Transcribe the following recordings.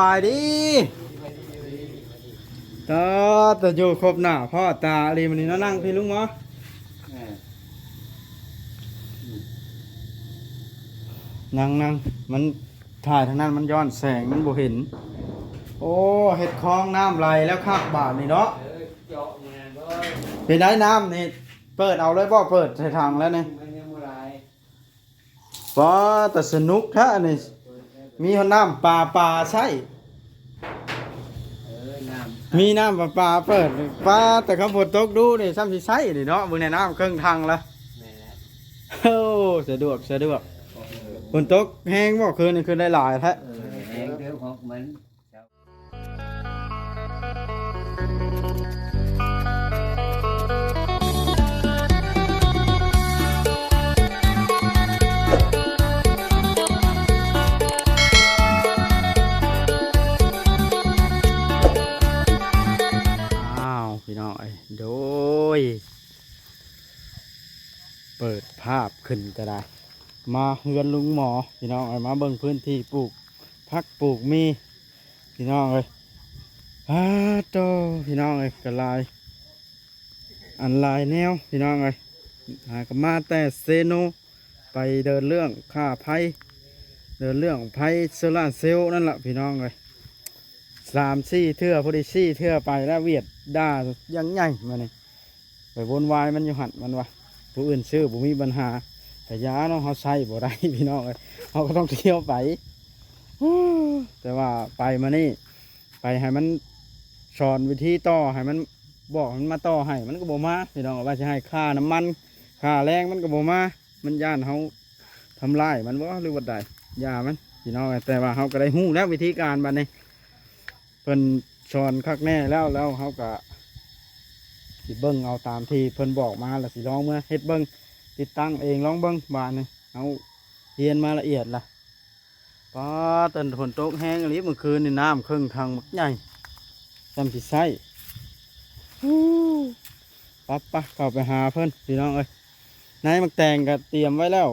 ສະບາຍດີ ຕາ ແຕ່ຢູ່ຄົບໜ້າພໍ້ຕາອີ່ຫຼີມື້ນີ້ເນາະ. ນັ່ງພີ້ລຸງໝໍ ເອີ ນັ່ງໆ ມັນຖ່າຍທາງນັ້ນມັນຍ້ອນແສງ ມັນບໍ່ເຫັນ. ໂອ້ ເຮັດຄອງນ້ຳໄຫຼແລ້ວຄັກບາດນີ້ເນາະ. ເອີ ເຈາະມາເລີຍ. ເປັນໄດ ນ້ຳນີ້ເປີດເອົາເລີຍບໍ່? ເປີດໃສ່ຖັງແລ້ວນີ້ ມັນຍັງບໍ່ຫຼາຍ. ປ້າ ແຕ່ສະໜຸກແທ້ອັນນີ້ ມີຮອດນ້ຳປາປາໃຊ້ ເອີ ນ້ຳ ມີນ້ຳປາປາເປີດ. ປ້າ ແຕ່ຄັນຝົນຕົກດູນີ້ ຊ່ຳຊິໃຊ້ນີ້ເນາະ. ເບິ່ງແນ່ ນ້ຳເຄິ່ງຖັງລະ. ແມ່ນແຫຼະ. ໂອ້ ສະດວກ ສະດວກ. ເອີ ຝົນຕົກແຮງບໍ່ຄືນນີ້? ຄືໄດ້ຫຼາຍແທ້. ເອີ ແຮງເດີ ຂອງມັນ ອ້າວ ພີ່ນ້ອງເອີຍ ໂດຍ ເປີດພາບຂຶ້ນກໍໄດ້. ມາເຮືອນລຸງໝໍ ພີ່ນ້ອງເອີຍ ມາເບິ່ງພື້ນທີ່ປູກຜັກປູກໝີ່ ພີ່ນ້ອງເອີຍ. ອາໂຕ ພີ່ນ້ອງເອີຍ ກໍຫຼາຍອັນຫຼາຍແນວ ພີ່ນ້ອງເອີຍ. ຫາກໍມາແຕ່ເຊໂນ ໄປເດີນເລື່ອງຄ່າໄຟ ເດີນເລື່ອງໄຟໂຊລາເຊວນັ້ນລະ ພີ່ນ້ອງເອີຍ. ສາມສີ່ເທື່ອ ພໍດີສີ່ເທື່ອໄປແລ້ວ ຫວຽດດ່າຢ່າງໃຫຍ່ມານີ້. ໄປວົນວາຍມັນຢູ່ຫັ້ນ ມັນວ່າຜູ້ອື່ນຊື້ບໍ່ມີບັນຫາ ກະຢ່າເນາະ ເຮົາໃຊ້ບໍ່ໄດ້ ພີ່ນ້ອງເອີຍ ເຮົາກໍຕ້ອງທ່ຽວໄປ. ແຕ່ວ່າໄປມານີ້ ໄປໃຫ້ມັນສອນວິທີຕໍ່ ໃຫ້ມັນ ບອກໃຫ້ມັນມາຕໍ່ໃຫ້ ມັນກໍບໍ່ມາ ພີ່ນ້ອງເອີຍ. ວ່າຊິໃຫ້ຄ່ານ້ຳມັນ ຄ່າແຮງ ມັນກໍບໍ່ມາ ມັນຢ້ານເຮົາທຳລາຍມັນບໍ່ ຫຼືວ່າໃດ ຢ່າມັນ ພີ່ນ້ອງເອີຍ. ແຕ່ວ່າເຮົາກໍໄດ້ຮູ້ແລ້ວວິທີການບັດນີ້ ເພິ່ນສອນຄັກແນ່ແລ້ວ ແລ້ວເຮົາກະຊິເບິ່ງເອົາຕາມທີ່ເພິ່ນບອກມາ ແລ້ວຊິລອງເມືອເຮັດເບິ່ງ ຕິດຕັ້ງເອງ ລອງເບິ່ງບາດນີ້. ເຮົາຮຽນມາລະອຽດລະ. ປາດ ຕອນຝົນຕົກແຮງອີ່ຫຼີ ມື້ຄືນນີ້ນ້ຳເຄິ່ງຖັງບັກໃຫຍ່ ຊ່ຳຊິໃຊ້. ປັບ ໄປ ເຂົ້າໄປຫາເພິ່ນ ພີ່ນ້ອງເອີຍ. ໃນໝາກແຕງກໍຕຽມໄວ້ແລ້ວ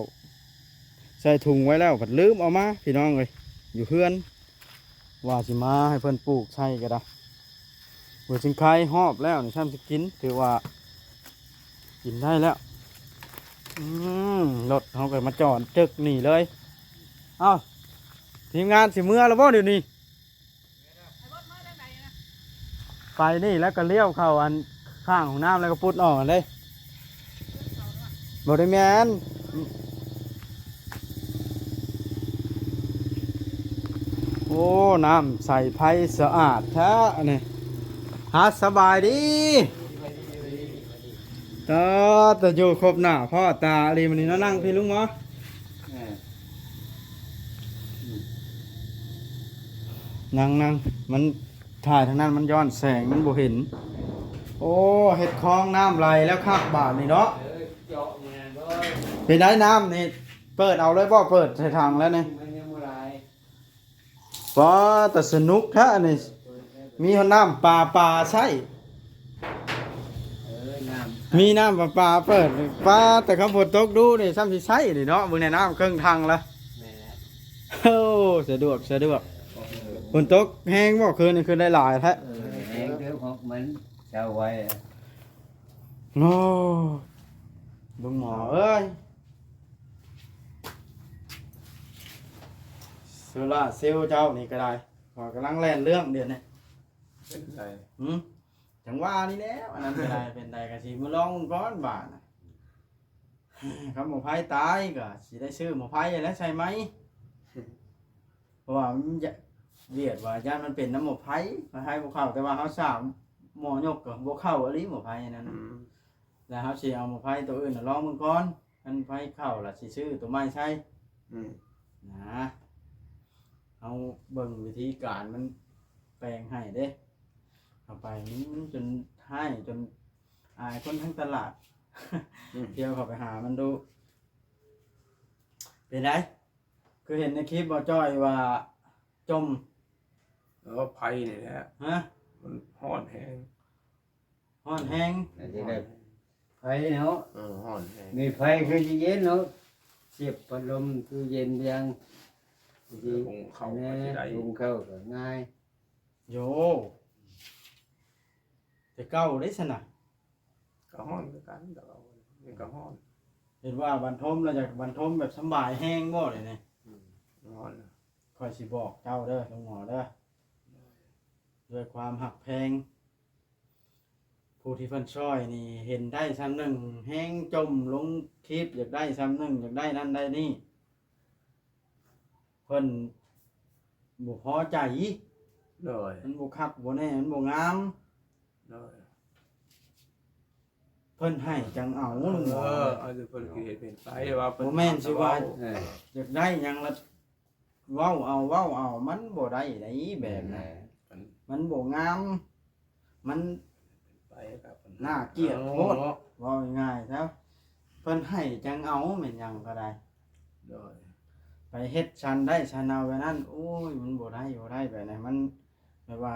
ໃສ່ຖົງໄວ້ແລ້ວ ພັດລືມເອົາມາ ພີ່ນ້ອງເອີຍ ຢູ່ເຮືອນ. ວ່າຊິມາໃຫ້ເພິ່ນປູກໃສ່ກໍໄດ້. ເບີຊິງໄຄຮອບແລ້ວນີ້ ຊ່ຳຊິກິນ ຖືວ່າກິນໄດ້ແລ້ວ. ອືມ ລົດເຮົາກໍມາຈອດຕຶກນີ້ເລີຍ. ເອົ້າ ທີມງານຊິເມືອແລ້ວບໍ່ດຽວນີ້? ໄປນີ້ແລ້ວກໍລ້ຽວເຂົ້າອັນຂ້າງຫ້ອງນ້ຳ ແລ້ວກໍປຸດອອກເດ້. ບໍ່ໄດ້ແມ່ນ. ໂອ້ ນ້ຳໃສ ໄຟສະອາດແທ້ອັນນີ້. ຮະ ສະບາຍດີ ຕາ ແຕ່ຢູ່ຄົບໜ້າພໍ້ຕາອີ່ຫຼີມື້ນີ້ເນາະ. ນັ່ງພີ້ລຸງໝໍ ເອີ ອືມ ນັ່ງໆ ມັນ ຖ່າຍທາງນັ້ນມັນຍ້ອນແສງ ມັນບໍ່ເຫັນ. ໂອ້ ເຮັດຄອງນ້ຳໄຫຼແລ້ວຄັກບາດນີ້ເນາະ. ເອີ ເຈາະມາເລີຍ. ເປັນໄດ ນ້ຳນີ້ເປີດເອົາເລີຍບໍ່? ເປີດໃສ່ຖັງແລ້ວນີ້ ມັນຍັງບໍ່ຫຼາຍ. ປ້າ ແຕ່ສະໜຸກແທ້ອັນນີ້ ມີຮອດນ້ຳປາປາໃຊ້ ເອີ ນ້ຳ ມີນ້ຳປາປາເປີດ. ປ້າ ແຕ່ຄັນຝົນຕົກດູນີ້ ຊ່ຳຊິໃຊ້ນີ້ເນາະ. ເບິ່ງແນ່ ນ້ຳເຄິ່ງຖັງລະ. ແມ່ນແຫຼະ. ໂອ້ ສະດວກ ສະດວກ. ເອີ ຝົນຕົກແຮງບໍ່ຄືນນີ້? ຄືໄດ້ຫຼາຍແທ້. ເອີ ແຮງເດີ ຂອງມັນເຊົາໄວ້. ໂອ້ ລຸງໝໍເອີຍ ໂຊລາເຊວເຈົ້ານີ້ກໍໄດ້ ຂ້ອຍກຳລັງແລ່ນເລື່ອງດຽວນີ້. ເປັນໄດ? ຫື? ຈັ່ງວ່ານີ້ແຫຼະ ອັນນັ້ນກໍໄດ້. ເປັນໄດກໍຊິມາລອງເບິ່ງກ່ອນບາດນະ. ຄັນໝໍໄພຕາຍກໍຊິໄດ້ຊື້ໝໍໄພແລ້ວໃສ່ໃໝ່. ເພາະວ່າມັນຢາ ວຽດວ່າຢ້ານມັນເປັນນຳໝໍໄພ ໝໍໄພບໍ່ເຂົ້າ. ແຕ່ວ່າເຮົາສາມໝໍຍົກກໍບໍ່ເຂົ້າອີ່ຫຼີໝໍໄພນັ້ນ. ອືມ ແລ້ວເຮົາຊິເອົາໝໍໄພໂຕອື່ນລອງເບິ່ງກ່ອນ. ຄັນໄພເຂົ້າລະຊິຊື້ໂຕໃໝ່ໃສ່. ອືມ ນະ ເຮົາເບິ່ງວິທີການມັນແປງໃຫ້ເດ້. ເຂົ້າໄປມັນຈົນຮ້າຍ ຈົນອາຍຄົນທັງຕະຫຼາດ. ອືມ ທ່ຽວເຂົ້າໄປຫາມັນດູ. ເປັນໃດ? ຄືເຫັນໃນຄລິບບໍ່ຈ້ອຍວ່າຈົມ. ເອີ ໄຟນີ້ແຫຼະ. ຮະ? ມັນຮ້ອນແຮງ. ຮ້ອນແຮງ. ອັນນີ້ແຫຼະ ໄຟເນາະ. ເອີ ຮ້ອນແຮງ. ມີໄຟຄືຊິເຢັນເນາະ ສຽບພັດລົມຄືເຢັນຢ່າງ. ທີ່ หุງເຂົ້າກໍຊິໄດ້ ຫຸງເຂົ້າກໍງ່າຍ. ໂຢ ແຕ່ເກົ່າເດ້ຊັ້ນນະ ກໍຮ້ອນຄືກັນ ແຕ່ວ່ານີ້ກໍຮ້ອນ. ເຫັນວ່າບັນທົມລະ ຢາກບັນທົມແບບສຳບາຍແຮງບໍ່ເດນີ້? ອືມ ຮ້ອນ. ຂ້ອຍຊິບອກເຈົ້າເດີ ລຸງໝໍເດີ ດ້ວຍຄວາມຮັກແພງ ຜູ້ທີ່ເພິ່ນຊ່ອຍນີ້ເຫັນໄດ້ຊ່ຳໜຶ່ງ ແຮງຈົ່ມລົງຄລິບ ຢາກໄດ້ຊ່ຳໜຶ່ງ ຢາກໄດ້ນັ້ນໄດ້ນີ້ ເພິ່ນບໍ່ພໍໃຈ. ໂດຍ. ມັນບໍ່ຄັກບໍ່ແນ່ ມັນບໍ່ງາມ. ໂດຍ. ເພິ່ນໃຫ້ຈັ່ງເອົາ ເອີ ເອີ ເພິ່ນຄິດເຫັນເປັນໄປວ່າເພິ່ນ ບໍ່ແມ່ນຊິວ່າ ເອີ ຢາກໄດ້ຫຍັງລະ ເວົ້າເອົາ ເວົ້າເອົາ ມັນບໍ່ໄດ້ໃດແບບນັ້ນ ແມ່ນແຫຼະ ມັນບໍ່ງາມ ມັນ ໄປກັບ ໜ້າກຽດໂພດ ເວົ້າງ່າຍໆຊະ ເພິ່ນໃຫ້ຈັ່ງເອົາ ແມ່ນຫຍັງກໍໄດ້. ໂດຍ. ໄປເຮັດສັນໄດ້ສັນເອົາແບບນັ້ນ ໂອ້ຍ ມັນບໍ່ໄດ້ ບໍ່ໄດ້ແບບນັ້ນ ມັນແບບວ່າ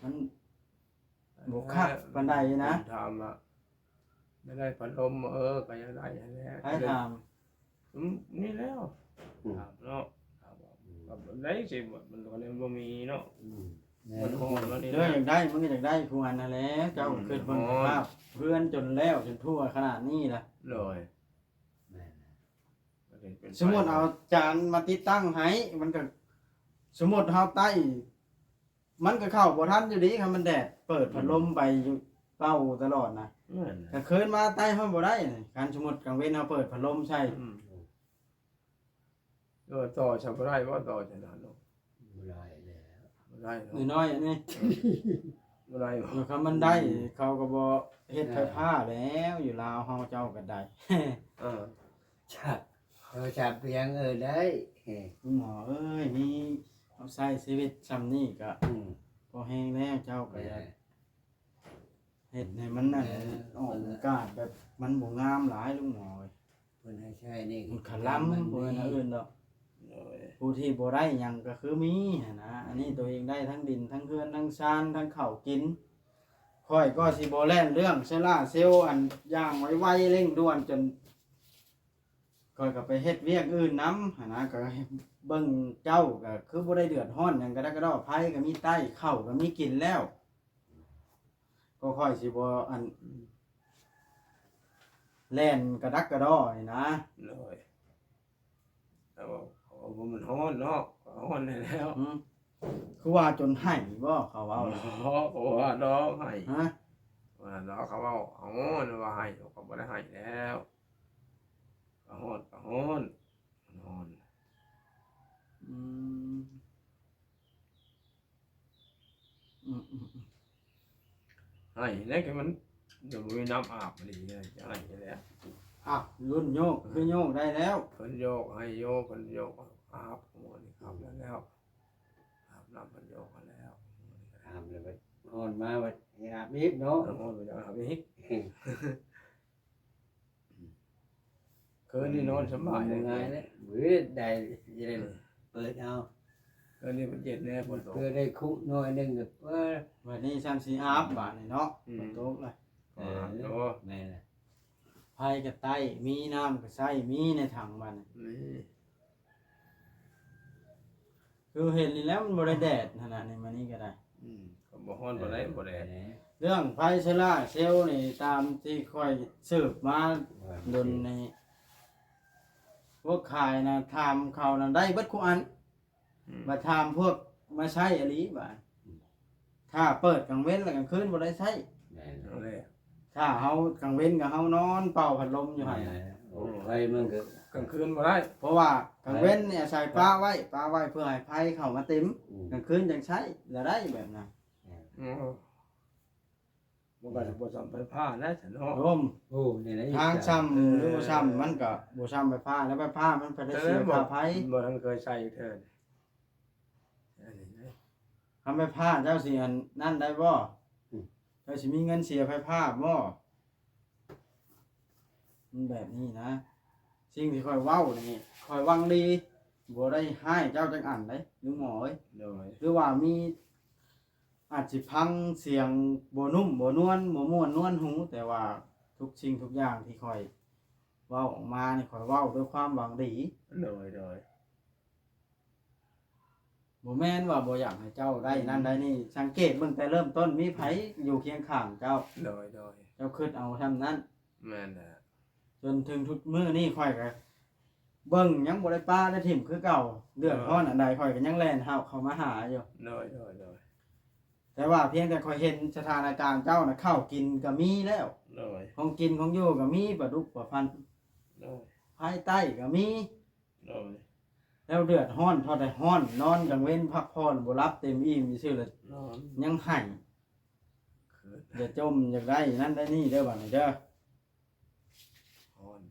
ມັນ ບໍ່ຄັກປານໃດນະ. ຖາມວ່າໄດ້ພັດລົມ ເອີ ກໍຢາກໄດ້ຫັ້ນແຫຼະ. ໃຜຖາມ? ອືມ ນີ້ແລ້ວ ອືມ ຖາມເນາະ ຖາມວ່າ ອືມ ກໍໄດ້ຊິ ມັນກໍເລີຍບໍ່ມີເນາະ. ອືມ ແມ່ນ ມັນຮ້ອນ ມັນນີ້ ເອີ ນະ ຢາກໄດ້ ມັນກໍຢາກໄດ້ຄືກັນຫັ້ນແຫຼະ. ເຈົ້າ ອືມ ຄິດເບິ່ງ ຮ້ອນ ສະພາບເຮືອນຈົນແລ້ວ ຈົນທົ່ວຂະໜາດນີ້ລະ. ໂດຍ. ແມ່ນ ກໍເປັນໄປ ສົມມຸດເອົາຈານມາຕິດຕັ້ງໃຫ້ ມັນກໍ ສົມມຸດເຮົາໄຕ້ ມັນກໍເຂົ້າບໍ່ທັນຢູ່ດີ ຄັນມັນແດດ ເປີດພັດລົມໄປຢູ່ເປົ່າຕະຫຼອດນະ. ແມ່ນ ກາງຄືນມາໄຕ້ຮອດບໍ່ໄດ້ ຄັນສົມມຸດກາງເວັນເຮົາເປີດພັດລົມໃສ່. ອືມ ເອີ ຕໍ່ຊະບໍ່ໄດ້ບໍ່ ຕໍ່ຊະນັ້ນເນາະ. ບໍ່ໄດ້ແລ້ວ ບໍ່ໄດ້ເນາະ ນ້ອຍໆ ອັນນີ້ ເອີ ບໍ່ໄດ້ບໍ່ ເອີ ຄັນມັນໄດ້ ອືມ ເຂົາກໍບໍ່ເຮັດ ອ່າ ໄຟຟ້າແລ້ວ ຢູ່ລາວເຮົາເຈົ້າກໍໄດ້. ເອີ ຈະ ໂທລະສັບໄປຫຍັງ ເອີ ໄດ້. ເອີ ຄຸນໝໍເອີຍ ມີ ເຮົາໃຊ້ຊີວິດຊ່ຳນີ້ກະ ອືມ ພໍແຮງແລ້ວ ເຈົ້າກະ ແມ່ນ ເຮັດໃຫ້ມັນນັ້ນ ແມ່ນ ອອກອາກາດແບບມັນບໍ່ງາມຫຼາຍ ລຸງໝໍເອີຍ. ເພິ່ນໃຫ້ໃຊ້ນີ້ ມັນຄະລຳ ມັນ ບໍ່ແມ່ນອັນອື່ນດອກ. ໂດຍ. ຜູ້ທີ່ບໍ່ໄດ້ຫຍັງກະຄືມີຫັ້ນນະ ອັນນີ້ໂຕເອງໄດ້ທັງດິນ ທັງເຮືອນ ທັງຊານ ທັງເຂົ້າກິນ. ຂ້ອຍກໍຊິບໍ່ແລ່ນເລື່ອງໂຊລາເຊວ ອັນຢ່າງໄວໆ ເລັ່ງດ່ວນ ຈົນ ຂ້ອຍກໍໄປເຮັດວຽກອື່ນນຳຫັ້ນນະ ກໍເບິ່ງເຈົ້າກໍຄືບໍ່ໄດ້ເດືອດຮ້ອນຫຍັງກະດະກະດໍ້ ໄຟກໍມີໃຕ້ ເຂົ້າກໍມີກິນແລ້ວ ກໍຂ້ອຍຊິບໍ່ ອັນ ແລ່ນກະດັກກະດໍ້ນີ້ນະ. ໂດຍ. ແຕ່ວ່າ ໂອ້ ມັນຮ້ອນເນາະ ກໍຮ້ອນແລ້ວ. ອືມ ຄືວ່າຈົນໄຫ້ບໍ ເຂົາເວົ້ານະ? ບໍ່ ເຂົາວ່າດອກໄຫ້. ຮະ? ວ່າດອກ ເຂົາເວົ້າ ເອົາ ວ່າໄຫ້ ເຂົາບໍ່ໄດ້ໄຫ້ແລ້ວ. ກໍຮ້ອນ ກໍຮ້ອນ ຮ້ອນ. ອືມ ອືມໆໆ ໄຫ້ແລ້ວ ຄືມັນ ມັນບໍ່ມີນ້ຳອາບ ມັນນີ້ຈະໄຫ້ແລ້ວ. ອ້າວ ລຸ້ນໂຍກ ຄືໂຍກໄດ້ແລ້ວ. ເພິ່ນໂຍກ ໃຫ້ໂຍກ ເພິ່ນໂຍກ ອາບ ໂອ້ ນີ້ອາບແລ້ວ ອາບນ້ຳ ເພິ່ນໂຍກແລ້ວ. ອາບແລ້ວ ຮ້ອນມາບັດໃຫ້ອາບອີກເນາະ. ຮ້ອນ ຢາກອາບອີກ. ຄືນນີ້ນອນສະບາຍເລີຍ ງ່າຍເລີຍ. ເວີຍ ໄດ້ ເອີ ເປີດເອົາ. ຄືນນີ້ມັນເຢັນແນ່ ຝົນຕົກ ເພື່ອໄດ້ຄຸໜ້ອຍໜຶ່ງກໍ ເອີ ບັດນີ້ຊ່ຳຊິອາບບາດນີ້ເນາະ. ອືມ ຝົນຕົກລະ. ເອີ ແມ່ນລະ. ໄຟກໍໃຕ້ ມີນ້ຳກໍໃຊ້ ມີໃນຖັງບັດນີ້. ນີ້ ຄືເຫັນນີ້ແຫຼະ ມັນບໍ່ໄດ້ແດດຫັ້ນນະ ນີ້ມານີ້ກໍໄດ້. ອືມ ກໍບໍ່ຮ້ອນປານໃດ ເອີ ບໍ່ແດດ. ເລື່ອງໄຟໂຊລາເຊວນີ້ ຕາມທີ່ຂ້ອຍສືບມາດົນນີ້ ພວກຂາຍນະ ຖາມເຂົານະ ໄດ້ເບິດຄູ່ອັນ. ອືມ ມາຖາມພວກມາໃຊ້ອີ່ຫຼີບາດ ອືມ ຖ້າເປີດກາງເວັນ ແລະ ກາງຄືນບໍ່ໄດ້ໃຊ້. ແມ່ນແລ້ວ. ຖ້າເຮົາກາງເວັນກໍເຮົານອນເປົ່າພັດລົມຢູ່ຫັ້ນ. ແມ່ນແລ້ວ. ໂອ້ ໄຟມັນກໍກາງຄືນບໍ່ໄດ້ ເພາະວ່າກາງເວັນນີ້ອາໄສປະໄວ້ ປະໄວ້ເພື່ອໃຫ້ໄຟເຂົ້າມາເຕັມ. ອືມ ກາງຄືນຈັ່ງໃຊ້ລະໄດ້ແບບນັ້ນ. ແມ່ນ. ໂອ້ ມັນກໍບໍ່ຊ່ຳໄຟຟ້າແລ້ວຊັ້ນເນາະ. ໂອ້ ນີ້ແຫຼະ ທາງຊ່ຳ ເອີ ຫຼືບໍ່ຊ່ຳ ມັນກໍບໍ່ຊ່ຳໄຟຟ້າ ແລ້ວໄຟຟ້າມັນໄປໄດ້ເສຍຄ່າໄຟ. ບໍ່ທັນເຄີຍໃຊ້ເທື່ອ. ຄັນໄຟຟ້າເຈົ້າຊິອັນນັ້ນໄດ້ບໍ່? ອືມ ເຈົ້າຊິມີເງິນເສຍໄຟຟ້າບໍ່? ມັນແບບນີ້ນະ ສິ່ງທີ່ຂ້ອຍເວົ້ານີ້ ຂ້ອຍຫວັງດີ ບໍ່ໄດ້ຮ້າຍເຈົ້າຈັກອັນເດ້ ລຸງໝໍເອີຍ. ໂດຍ. ຫຼືວ່າມີ ອາດຊິຟັງສຽງບໍ່ນຸ້ມບໍ່ນວນ ບໍ່ມ່ວນນວນຫູ ແຕ່ວ່າທຸກສິ່ງທຸກຢ່າງທີ່ຂ້ອຍເວົ້າອອກມານີ້ ຂ້ອຍເວົ້າດ້ວຍຄວາມຫວັງດີ. ໂດຍ ໂດຍ. ບໍ່ແມ່ນວ່າບໍ່ຢາກໃຫ້ເຈົ້າໄດ້ນັ້ນໄດ້ນີ້ ສັງເກດເບິ່ງແຕ່ເລີ່ມຕົ້ນ ມີໃຜຢູ່ຄຽງຂ້າງເຈົ້າ? ໂດຍ ໂດຍ ເຈົ້າຄິດເອົາຊ່ຳນັ້ນ. ແມ່ນແຫຼະ ຈົນເຖິງທຸກມື້ນີ້ຂ້ອຍກໍເບິ່ງ ຍັງບໍ່ໄດ້ປະໄດ້ຖິ້ມຄືເກົ່າ. ເດືອດຮ້ອນອັນໃດ ຂ້ອຍກໍຍັງແລ່ນຫາ ເຂົ້າມາຫາຢູ່. ໂດຍ ໂດຍ ໂດຍ ແຕ່ວ່າພຽງແຕ່ຂ້ອຍເຫັນສະຖານະການເຈົ້ານະ ເຂົ້າກິນກໍມີແລ້ວ ໂດຍ ຂອງກິນຂອງຢູ່ກໍມີ ປາດຸກປາພັນ ໂດຍ ພາຍໃຕ້ກໍມີ ໂດຍ ແລ້ວເດືອດຮ້ອນເທົ່າໃດຮ້ອນ ນອນກາງເວັນພັກຜ່ອນບໍ່ຫຼັບເຕັມອີ່ມຊື່ໆ ລະ ນອນ ຍັງໄຫ້ ຄື ຢ່າຈົ່ມ ຢາກໄດ້ນັ້ນໄດ້ນີ້ເດີ ບາດນີ້ເດີ. ຮ້ອນ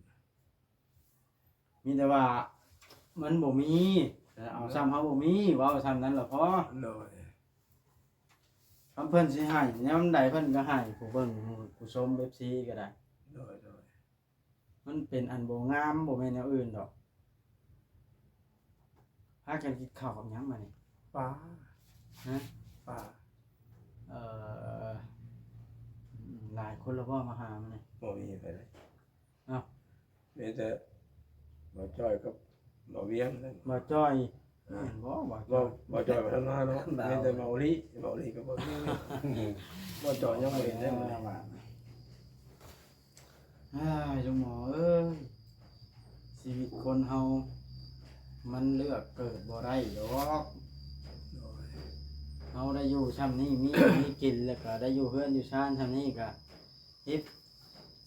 ມີແຕ່ວ່າມັນບໍ່ມີ ເອົາ ເອີ ຊ່ຳເຮົາບໍ່ມີ ເວົ້າຊ່ຳນັ້ນລະພໍ. ໂດຍ ຄັນເພິ່ນຊິໃຫ້ຍາມໃດເພິ່ນກໍໃຫ້ ຜູ້ເບິ່ງຜູ້ຊົມ ເອັຟຊີ ກໍໄດ້. ໂດຍ ໂດຍ ມັນເປັນອັນບໍ່ງາມ ບໍ່ແມ່ນແນວອື່ນດອກ. ພາກັນກິນເຂົ້າກັບຫຍັງບາດນີ້? ປາ ຮະ? ປາ ເອີ ຫຼາຍຄົນລະບໍ່ມາຫາມື້ນີ້? ບໍ່ມີໃຜເລີຍ. ອ້າວ ມີແຕ່ບ່າວຈ້ອຍກັບບ່າວວຽງນັ້ນ. ບ່າວຈ້ອຍ ແມ່ນບໍ່? ບ່າວຈ້ອຍ ບ່າວ ບ່າວຈ້ອຍບໍ່ທັນມາເນາະ. ມີແຕ່ບ່າວລີ ບ່າວລີກັບບ່າວວຽງ. ບ່າວຈ້ອຍຍັງບໍ່ເຫັນເດ້. ເອີ ລຸງໝໍເອີຍ ຊີວິດຄົນເຮົາມັນເລືອກເກີດບໍ່ໄດ້ດອກ. ໂດຍ ເຮົາໄດ້ຢູ່ຊ່ຳນີ້ ມີ ມີກິນ ແລ້ວກໍໄດ້ຢູ່ເຮືອນຢູ່ຊານຊ່ຳນີ້ ກໍ ສິບ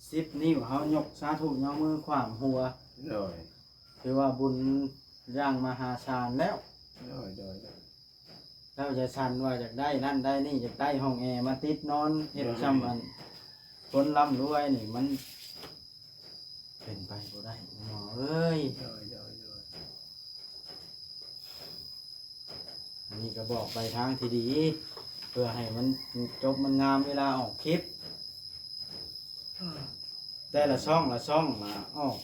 ສິບນິ້ວເຮົາຍົກສາທຸ ຍໍມືຂວ້ຳຫົວ. ໂດຍ ຖືວ່າບຸນຢ່າງມະຫາສານແລ້ວ. ໂດຍ ໂດຍ ໂດຍ ເຈົ້າຢ່າສັນວ່າຢາກໄດ້ນັ້ນໄດ້ນີ້ ຢາກໄດ້ຫ້ອງແອມາຕິດນອນ ເຮັດ ໂດຍ ຊ່ຳອັນຄົນລ່ຳລວຍນີ້ ມັນເປັນໄປບໍ່ໄດ້ ໝໍເອີຍ. ໂດຍ ໂດຍ ໂດຍ ອັນນີ້ກໍບອກໄປທາງທີ່ດີ ເພື່ອໃຫ້ມັນຈົບມັນງາມ ເວລາອອກຄລິບ ແຕ່ລະຊ່ອງລະຊ່ອງນະ ອອກ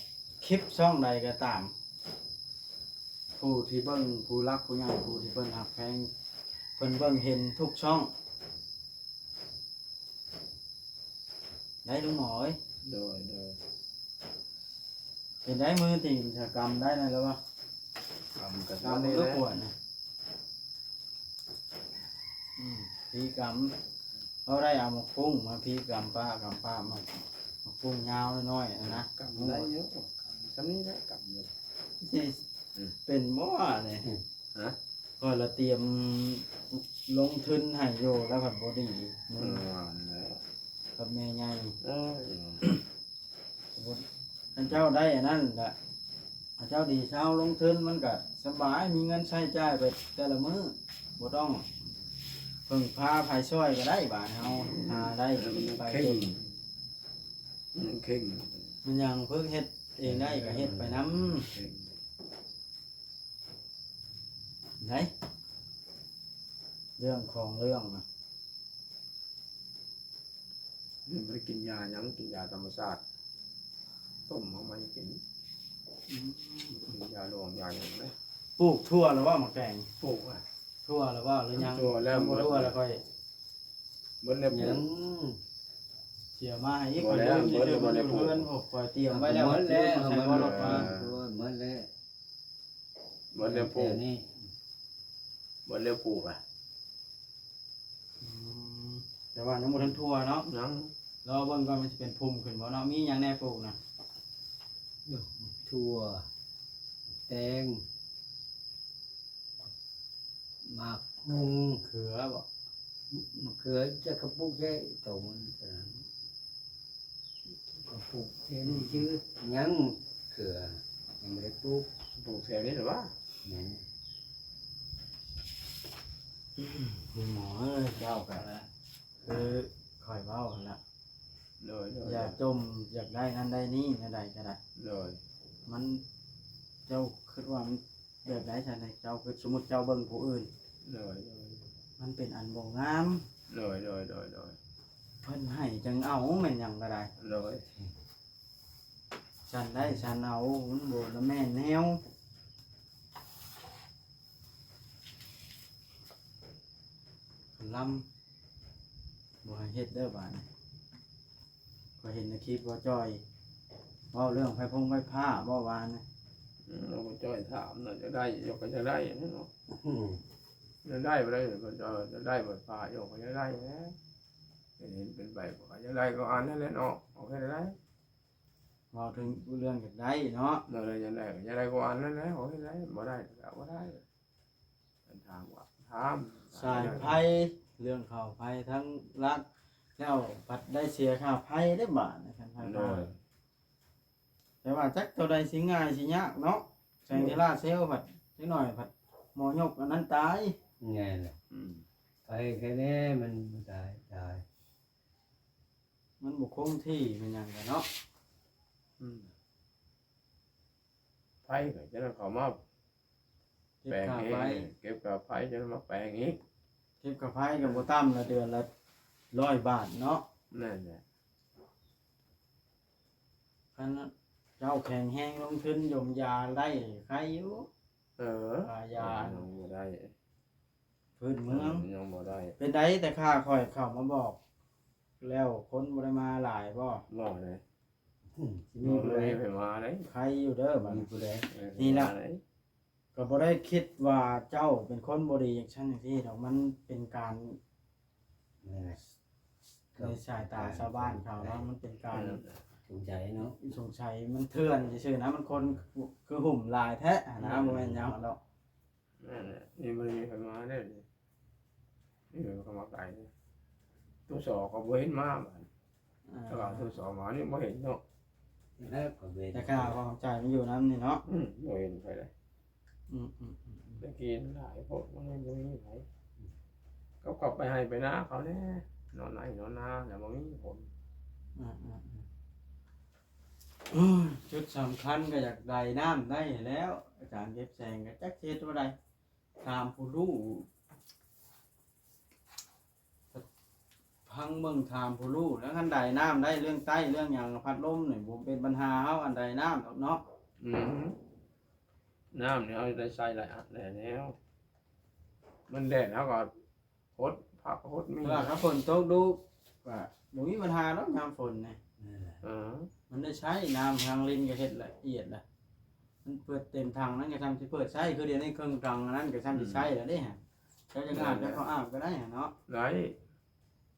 ຄລິບຊ່ອງໃດກໍຕາມ ຜູ້ທີ່ເບິ່ງ ຜູ້ຫຼັກຜູ້ໃຫຍ່ ຜູ້ທີ່ເພິ່ນຮັກແພງ ເພິ່ນເບິ່ງເຫັນທຸກຊ່ອງ ໄດ້ ລຸງໝໍເອີຍ. ໂດຍ ໂດຍ ເປັນໄດ້ ມືຕີນສະກຳໄດ້ນັ້ນແລ້ວວະ? ກຳກໍ ກຳ ກຳ ກວດນະ. ອືມ ພີກຳ ເຮົາໄດ້ເອົາໝາກປຸ້ງມາພີກຳປະ ກຳປະ ໝາກ ໝາກປຸ້ງຍາວນ້ອຍໆ ຫັ້ນນະ. ກຳໄດ້ຢູ່ ກຳຊ່ຳນີ້ແຫຼະ ກຳຢູ່. ຊິ ອືມ ເປັນບໍ່ວະນີ້? ຮະ? ຂ້ອຍລະຕຽມລົງທຶນໃຫ້ຢູ່ ແລ້ວພັດບໍ່ດີ ເອີ ນັ້ນແຫຼະ ກັບແມ່ໃຫຍ່. ເອີ ສົມມຸດ ຄັນເຈົ້າໄດ້ອັນນັ້ນລະ ເຈົ້າດີເຊົາລົງທຶນ ມັນກະສະບາຍ ມີເງິນໃຊ້ຈ່າຍໄປແຕ່ລະມື້ ບໍ່ຕ້ອງເພິ່ງພາໃຜຊ່ອຍກໍໄດ້. ບາດເຮົາຫາໄດ້ ເອີ ມັນ ໄປ ເຄັ່ງ ເກັ່ງ ມັນຫຍັງ ເພິ່ງເຮັດເອງໄດ້ກໍເຮັດໄປນຳ ເຄັ່ງ ໄດ້ ເລື່ອງຂອງເລື່ອງນະ. ຍັງບໍ່ໄດ້ກິນຢາຫຍັງ ກິນຢາທຳມະຊາດ ຕົ້ມເອົາມາໃຫ້ກິນ. ອືມ ກິນຢາດອງຢາຫຍັງເດ້. ປູກຖົ່ວແລ້ວບໍ່? ໝາກແຕງ ປູກແລ້ວ. ຖົ່ວແລ້ວບໍ່ ຫຼືຍັງ? ຖົ່ວແລ້ວ ຍັງບໍ່ຖົ່ວແລ້ວ ຂ້ອຍ ເບິດແລ້ວປູກ ຍັງ ເສຍມາໃຫ້ອີກ. ບໍ່ແລ້ວ ເບິດແລ້ວ ບໍ່ໄດ້ປູກ ເພິ່ນ ຂ້ອຍຕຽມໄວ້ແລ້ວ ໝົດແລ້ວ ໃສ່ບໍ່ລອດມາ ໝົດແລ້ວ. ເບິດແລ້ວປູກ ແຖວນີ້ ເບິດແລ້ວປູກລະ. ອືມ ແຕ່ວ່າຍັງບໍ່ທັນທົ່ວເນາະ. ຍັງ ລໍເບິ່ງກ່ອນ ມັນຊິເປັນພຸ່ມຂຶ້ນບໍ່ເນາະ. ມີຫຍັງແດ່ປູກນະ? ຖົ່ວ ແຕງ ໝາກຫຸ່ງ ເຂືອບໍ່? ມະເຂືອຈັກກະປຸກໃຊ້ໂຕມັນ ກະປຸກເຫັນຊື່ ຍັງເຂືອ ຍັງບໍ່ໄດ້ປູກ. ປູກແຖວນີ້ລະວະ? ແມ່ນ ຄຸນໝໍເອີຍ ເຈົ້າກະຄືຂ້ອຍເວົ້າຫັ້ນລະ. ໂດຍ ໂດຍ ຢ່າຈົ່ມ ຢາກໄດ້ນັ້ນໄດ້ນີ້ ແນວໃດກໍໄດ້. ໂດຍ ມັນ ເຈົ້າຄິດວ່າມັນ ແບບໃດຊັ້ນ ໃຫ້ເຈົ້າ ຄືສົມມຸດເຈົ້າເບິ່ງຜູ້ອື່ນ ໂດຍ ໂດຍ ມັນເປັນອັນບໍ່ງາມ. ໂດຍ ໂດຍ ໂດຍ ໂດຍ ເພິ່ນໃຫ້ຈັ່ງເອົາ ແມ່ນຫຍັງກໍໄດ້. ໂດຍ ສັນໄດ້ສັນເອົາ ມັນບໍ່ລະແມ່ນແນວ ລຳ ບໍ່ໃຫ້ເຮັດເດີບາດນີ້. ຂ້ອຍເຫັນໃນຄລິບບໍ່ຈ່ອຍ ເວົ້າເລື່ອງໄຟຟົງໄຟຟ້າບໍ່ວານນີ້. ອືມ ບໍ່ຈ່ອຍຖາມນະ ຢາກໄດ້ ຢາກ ກໍຢາກໄດ້ເນາະ. ອືມ ຈະໄດ້ບໍ່ໄດ້ ເພິ່ນຈະ ຈະໄດ້ບໍ່ ພະໂຍມກໍຢາກໄດ້ແຫຼະ ເຫັນເປັນໃບກໍຢາກໄດ້ ກໍອັນນັ້ນແຫຼະເນາະ ເອົາແຄ່ໃດ ເວົ້າເຖິງເລື່ອງຢາກໄດ້ເນາະ ເອີ ຢາກໄດ້ກໍຢາກໄດ້ ກໍອັນນັ້ນແຫຼະ ເອົາແຄ່ໃດ ບໍ່ໄດ້ກໍບໍ່ໄດ້ ເພິ່ນຖາມວ່າ ຖາມ ສາຍໄຟ ເລື່ອງເຂົ້າໄຟທາງລັດ ແລ້ວພັດໄດ້ເສຍຄ່າໄຟເດ້ບາດນີ້ ຄັນໄຟ ໂດຍ ແຕ່ວ່າຈັກໂຕໃດຊິງ່າຍຊິຍາກເນາະ ແສງເທລາເຊວພັດ ຈັກໜ້ອຍພັດໝໍຍົກອັນນັ້ນຕາຍ ແມ່ນແຫຼະ ອືມ ໄປແຄ່ແນ່ມັນຕາຍ ຕາຍ ມັນບໍ່ຄົງທີ່ແມ່ນຫຍັງກະເນາະ ອືມ ໄຟກໍຈະໄດ້ເຂົ້າມາ ເກັບຄ່າໄຟ ແປງອີກ ເກັບຄ່າໄຟ ຈະໄດ້ມາແປງອີກ ເກັບຄ່າໄຟກໍບໍ່ຕ່ຳລະເດືອນລະຮ້ອຍບາດເນາະ ແມ່ນແຫຼະ ຄັນເຈົ້າແຂງແຮງລົງທຶນຢົມຢາໄດ້ໄຄຢູ່ ເອີ ຄ່າຢາ ຍັງບໍ່ໄດ້ ພື້ນເມືອງ ຍັງບໍ່ໄດ້ ເປັນໃດ ແຕ່ຂ້າຂ້ອຍເຂົ້າມາບອກ ແລ້ວຄົນບໍ່ໄດ້ມາຫຼາຍບໍ່? ບໍ່ເດ້ ອືມ ຊິມີຜູ້ໃດ ບໍ່ມີໃຜມາເດ້ ໄຄຢູ່ເດີ ບໍ່ມີຜູ້ໃດ ເອີ ນີ້ລະ ມາເດ້ ກໍບໍ່ໄດ້ຄິດວ່າເຈົ້າເປັນຄົນບໍ່ດີຈັ່ງຊັ້ນຈັ່ງຊີ້ດອກ ມັນເປັນການ ແມ່ນແຫຼະ ໃນສາຍຕາຊາວບ້ານເຂົາເນາະ ມັນເປັນການ ເອີ ສົງໄສເນາະ ສົງໄສ ມັນເຖື່ອນຊື່ໆນະ ມັນຄົນຄືຫຸ້ມຫຼາຍແທ້ຫັ້ນນະ ອືມ ບໍ່ແມ່ນຫຍັງດອກ ແມ່ນແຫຼະ ນີ້ບໍ່ໄດ້ມີໃຜມາເດ້ ນີ້ ນີ້ເຂົາມາໄກເດ້ ໂຕສອກກໍບໍ່ເຫັນມາບາດນີ້ ອ່າ ຖ້າວ່າໂຕສອກມານີ້ບໍ່ເຫັນເນາະ ແລ້ວກໍເຫັນ ແຕ່ຂ້າຂອງໃຈມັນຢູ່ນຳນີ້ເນາະ ອືມ ບໍ່ເຫັນໃຜເລີຍ ອືມໆໆໆ ຕະກີ້ຫຼາຍໂພດ ມັນບໍ່ມີໃຜ ກໍເຂົ້າໄປໄຮ່ໄປນາເຂົາແດ່ ນອນໄຮ່ນອນນາແລ້ວບໍ່ມີຜົນ ອືມໆໆ ໂອ້ຍ ຈຸດສຳຄັນກໍຢາກໄດ້ນ້ຳໄດ້ແລ້ວ ອາຈານເກັບແສງກໍຈັກຊິເຮັດແນວໃດ ຖາມຜູ້ຮູ້ ຟັງເບິ່ງ ຖາມຜູ້ຮູ້ ແລ້ວຄັນໃດນ້ຳໄດ້ ເລື່ອງໃຕ້ເລື່ອງຫຍັງ ພັດລົມນີ້ບໍ່ເປັນບັນຫາເຮົາ ອັນໃດນ້ຳດອກເນາະ ອືມ ນ້ຳນີ້ເຮົາໄດ້ໃຊ້ຫຼາຍອັນແລ້ວ ມັນແດດເຮົາກໍຫົດຜັກຫົດໝີ່ ແຕ່ວ່າຄັນຝົນຕົກດຸກໍບໍ່ມີບັນຫາດອກຍາມຝົນນີ້ ເອີ ມັນໄດ້ໃຊ້ນ້ຳທາງລິນກໍເຮັດລະອຽດລະ ມັນເປີດເຕັມຖັງນັ້ນກໍຊ່ຳຊິເປີດໃຊ້ ຄືດຽວນີ້ເຄິ່ງຖັງອັນນັ້ນກໍຊ່ຳຊິໃຊ້ລະເດ້ ອືມ ເຈົ້າຈະອາບ ເຈົ້າກໍອາບກໍໄດ້ຫັ້ນເນາະ ໄດ້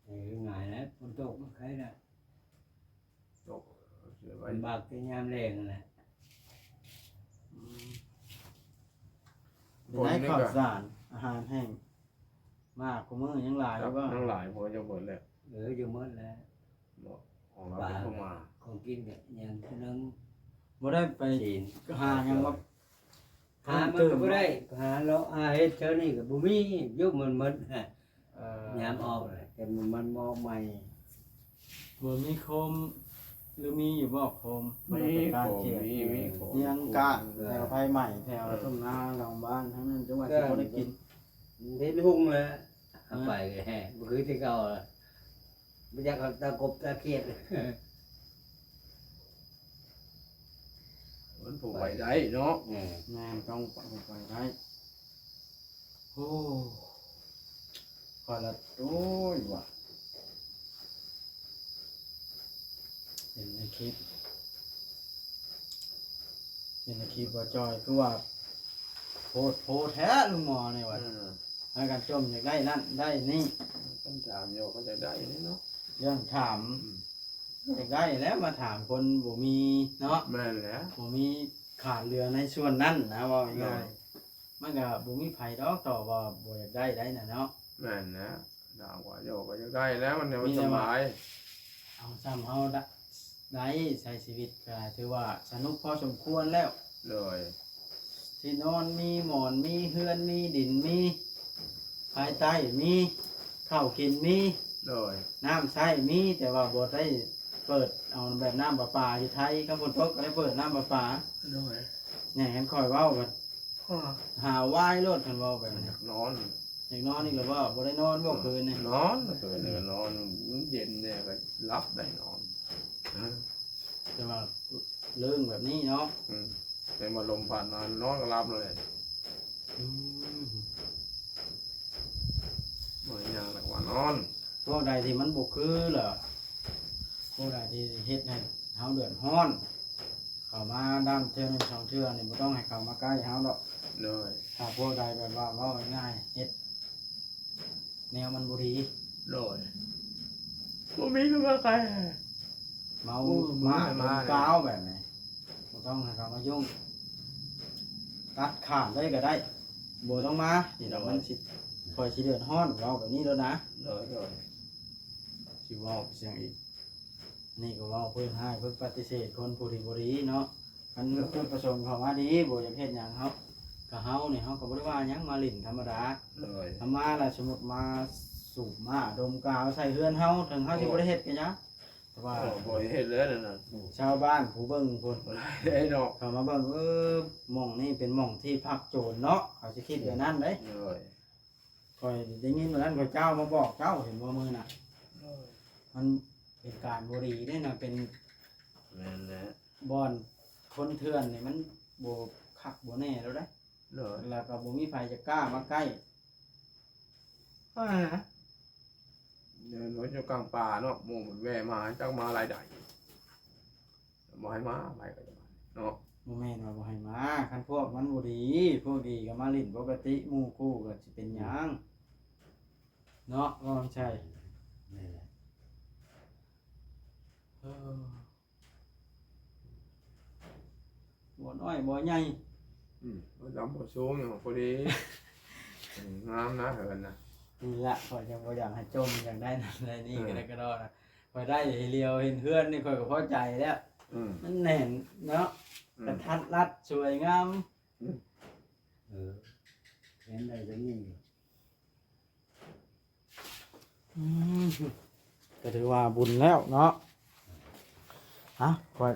ເອີ ງ່າຍແລ້ວ ຝົນຕົກມັນໄຄໄດ້ ຕົກ ລຳບາກແຕ່ຍາມແລ້ງຫັ້ນແຫຼະ ອືມ ເປັນໄດ ຂ້າວສານ ອາຫານແຫ້ງ ໝາກຄູ່ມື້ຍັງຫຼາຍຢູ່ບໍ່? ຍັງຫຼາຍ ບໍ່ ຈະເບິດແລ້ວ ເອີ ຈະເບິດແລ້ວ ບໍ່ ຂອງເຮົາເປັນຜູ້ມາ ຂອງກິນກໍຍັງຄືໜຶ່ງ ບໍ່ໄດ້ໄປຫາຫຍັງມາ ຫາມັນກໍບໍ່ໄດ້ ຫາເລາະຫາເຮັດແຖວນີ້ກໍບໍ່ມີ ຢູ່ໝົດໆ ເອີ ຍາມອອກແຫຼະ ແຕ່ມັນມອກໃໝ່ ບໍ່ມີໂຄມ ຫຼືມີຢູ່ບໍ່ໂຄມ? ມີໂຄມ ມີ ມີໂຄມ ຍັງກະແຖວໄຟໄໝ້ ແຖວ ເອີ ທົ່ງນາຫຼັງບ້ານທັງນັ້ນ ຈັ່ງວ່າຊິບໍ່ໄດ້ກິນ ເຫັນຮຸ່ງແລ້ວ ເອົາໄປແລ້ວ ບໍ່ຄືແຕ່ເກົ່າລະ ບໍ່ຢາກເອົາຕາກົບຕາຂຽດ ມັນຜູ້ໄປໄດ້ເນາະ ເອີ ແມ່ນ ຕ້ອງໄປໄດ້ ໂອ້ ຂ້ອຍລະ ໂອ້ຍ ວ່າ ເຫັນໃນຄລິບ ເຫັນໃນຄລິບວ່າຈ່ອຍ ຄືວ່າໂພດໂພແທ້ລຸງໝໍນີ້ວ່າ ເອີ ຫາກັນຈົ່ມຢາກໄດ້ນັ້ນໄດ້ນີ້ ເພິ່ນຖາມຢູ່ ເຂົາຢາກໄດ້ນີ້ເນາະ ເລື່ອງຖາມ ອືມ ຢາກໄດ້ແລ້ວ ມາຖາມຄົນບໍ່ມີເນາະ ແມ່ນແລ້ວ ບໍ່ມີຂາດເຫຼືອໃນສ່ວນນັ້ນນະ ເວົ້າງ່າຍໆ ໂດຍ ມັນກະບໍ່ມີໃຜດອກຕອບວ່າບໍ່ຢາກໄດ້ໄດ໋ນະເນາະ ແມ່ນແລ້ວ ຖາມວ່າໂຍກກໍຢາກໄດ້ແລ້ວ ມັນ ມັນສະບາຍ ເອົາ ຊ່ຳເຮົາໄດ້ໃຊ້ຊີວິດກະຖືວ່າສະໜຸກພໍສົມຄວນແລ້ວ ໂດຍ ທີ່ນອນມີ ໝອນມີ ເຮືອນມີ ດິນມີ ພາຍໃຕ້ມີ ເຂົ້າກິນມີ ໂດຍ ນ້ຳໃຊ້ມີ ແຕ່ວ່າບໍ່ໄດ້ເປີດເອົາແບບນ້ຳປະປາຢູ່ໄທ ຄັນຝົນຕົກກໍໄດ້ເປີດນ້ຳປະປາ ໂດຍ ແມ່ນ ຄັນຂ້ອຍເວົ້າກໍ ຫາວາຍໂລດ ຄັນເວົ້າແບບນີ້ ຢາກນອນ ຢາກນອນອີກແລ້ວບໍ່? ບໍ່ໄດ້ນອນບໍ່ຄືນນີ້? ນອນ ຄືນນີ້ກໍນອນ ມັນເຢັນແດ່ກໍຫຼັບໄດ້ນອນ ແຕ່ວ່າເລື່ອງແບບນີ້ເນາະ ອືມ ແຕ່ວ່າລົມພັດມານອນກໍຫຼັບເລີຍ ອືມ ບໍ່ໄດ້ຫຍັງແລ້ວກໍວ່ານອນ ພວກໃດທີ່ມັນບໍ່ຄືລະ ພວກໃດທີ່ເຮັດໃຫ້ເຮົາເດືອດຮ້ອນ ເຂົ້າມາດຳເທື່ອໜຶ່ງສອງເທື່ອນີ້ ບໍ່ຕ້ອງໃຫ້ເຂົ້າມາໃກ້ເຮົາດອກ ໂດຍ ຖ້າພວກໃດແບບວ່າ ເວົ້າງ່າຍໆ ເຮັດ ແນວມັນບໍ່ດີ. ໂດຍ ບໍ່ມີເພິ່ນມາໄກ ເມົາ ໂອ້ ມາ ມາ ມາ ມາກາວແບບນີ້ ບໍ່ຕ້ອງໃຫ້ເຂົາມາຫຍຸ້ງ ຕັດຂາດເລີຍກໍໄດ້ ບໍ່ຕ້ອງມາ ນີ້ດອກ ໂດຍ ມັນຊິ ຂ້ອຍຊິເດືອດຮ້ອນ ເວົ້າແບບນີ້ໂລດນະ. ໂດຍ ໂດຍ ຊິເວົ້າໄປຫຍັງອີກ? ນີ້ກໍເວົ້າເພື່ອໃຫ້ເພິ່ນປະຕິເສດຄົນຜູ້ທີ່ບໍ່ດີເນາະ. ຄັນຈຸດປະສົງເຂົາມາດີ ບໍ່ຢາກເຮັດຫຍັງເຮົາ ກໍເຮົານີ້ເຮົາກໍບໍ່ໄດ້ວ່າຫຍັງ ມາຫຼິ້ນທຳມະດາ. ໂດຍ ຖ້າມາແລ້ວ ສົມມຸດມາສູບມາດົມກາວໃສ່ເຮືອນເຮົາ ເຖິງເຮົາຊິບໍ່ໄດ້ເຮັດກໍຢ່າ ແຕ່ວ່າ ໂອ້ ບໍ່ເຮັດແລ້ວນັ້ນນະ ຊາວບ້ານຜູ້ເບິ່ງພຸ້ນ ບໍ່ໄດ້ເນາະ ເຂົາມາເບິ່ງ ເອີ ໝ່ອງນີ້ເປັນໝ່ອງທີ່ພັກໂຈນເນາະ ເຂົາຊິຄິດແບບນັ້ນເດ້. ໂດຍ ຂ້ອຍໄດ້ຍິນມື້ນັ້ນ ເຂົາເຈົ້າມາບອກເຈົ້າ ເຫັນບໍ່ມື້ນະ? ໂດຍ ມັນເປັນການບໍ່ດີເດ້ນະ ເປັນ ແມ່ນແຫຼະ ບ່ອນຄົນເຖື່ອນນີ້ ມັນບໍ່ຄັກບໍ່ແນ່ແລ້ວເດ້. ໂດຍ ແລ້ວກໍບໍ່ມີໃຜຈະກ້າມາໃກ້. ອ່າ ເດີນລົດຢູ່ກາງປ່າເນາະ ໝູ່ມັນແວ່ມາ ຈັກມາລາຍໃດ ບໍ່ໃຫ້ມາ ໃຜກໍຈະມາເນາະ. ບໍ່ແມ່ນວ່າບໍ່ໃຫ້ມາ ຄັນພວກມັນບໍ່ດີ ພວກດີກໍມາຫຼິ້ນປົກກະຕິ ໝູ່ຄູ່ກໍຊິເປັນຫຍັງ ອືມ ເນາະ ວ່າໃຊ່ ແມ່ນແຫຼະ ເອີ. ບໍ່ນ້ອຍບໍ່ໃຫຍ່ ອືມ ບໍ່ດຳບໍ່ສູງ ພໍດີ ອືມ ງາມນະເຮືອນນະ. ນີ້ລະ ຂ້ອຍຈັ່ງບໍ່ຢາກໃຫ້ຈົ່ມ ຢາກໄດ້ນັ້ນໄດ້ນີ້ ເອີ ກໍໄດ້ກະດໍນະ ຂ້ອຍໄດ້ໃຫ້ຫຼຽວເຫັນເຮືອນນີ້ ຂ້ອຍກໍພໍໃຈແລ້ວ. ອືມ ມັນແໜ້ນເນາະ ອືມ ກະທັດລັດ ສວຍງາມ. ອືມ ເອີ ເຫັນໄດ້ຈັ່ງນີ້. ອືມ ກໍຖືວ່າບຸນແລ້ວເນາະ. ຮະ ຂ້ອຍ